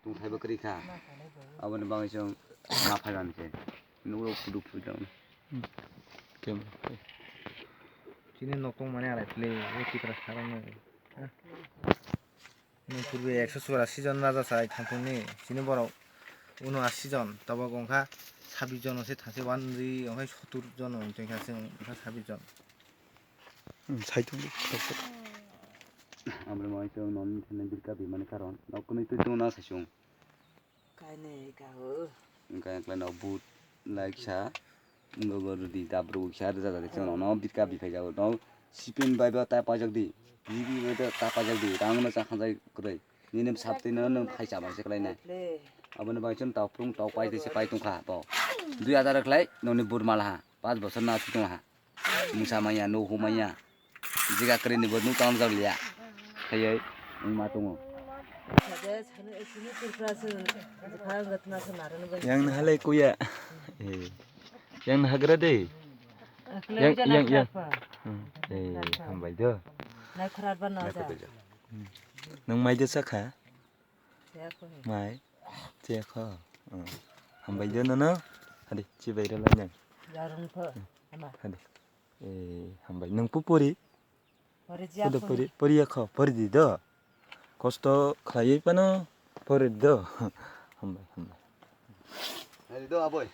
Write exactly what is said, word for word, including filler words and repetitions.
Tungthaibo kwrwi kha. Aboni bagwi chwng ma phaiban khe. Nukgo phudu phudu. Kem. Chini nok tongmani alai phlwi, o Tipra sarokno. Nung purbe ekso churashi jon raja chai thangthungni, chini borok uno ashi jon, tabok wngkha sabbish jon se thangse one ri wngkha sottur jon wngkha chwng wngkha sabbish jon. Hmm, saitung di, saitung. Amre mai chwng non thene birka bimani karon, nok kwnwi twi tongna saichung. Kainwi kaho. Wngkha wngkha no but like sa. Wngkha go rwdi dabru sa rwja jagwi chwng no birka biphai jago no. Sipin bai bo ta pajak di. Bibi bai ta pajak di. Rang no cha khanjai kwrwi. Nini bwsap twi no nwng phai cha bai se kwlai nai. Aboni bai chwng tau phung tau pai twi se pai tongkha bo. Dui hajar khlai noni burma laha. Panch bosor na twi tongha. Mungsa manya, nuhu manya. Jiga kwrwini bo nuk tang jak liya. Khayai wng ma tongo. Yang nahalai kuya. Eh. Yang nahagra de. Yang, yang, yang. Hmm. Eh, hambai do. Hmm. Nang mai do sakha? Mai. Chekho. Hmm. Hambai do nono. Hadi, chibai rwlai nang. Hadi. Eh, hambai. Nang pu pori? Pori ya kho, pori di do. Kosto khlaiwi phano pori di do. Hambai, hambai. Hai do, aboi.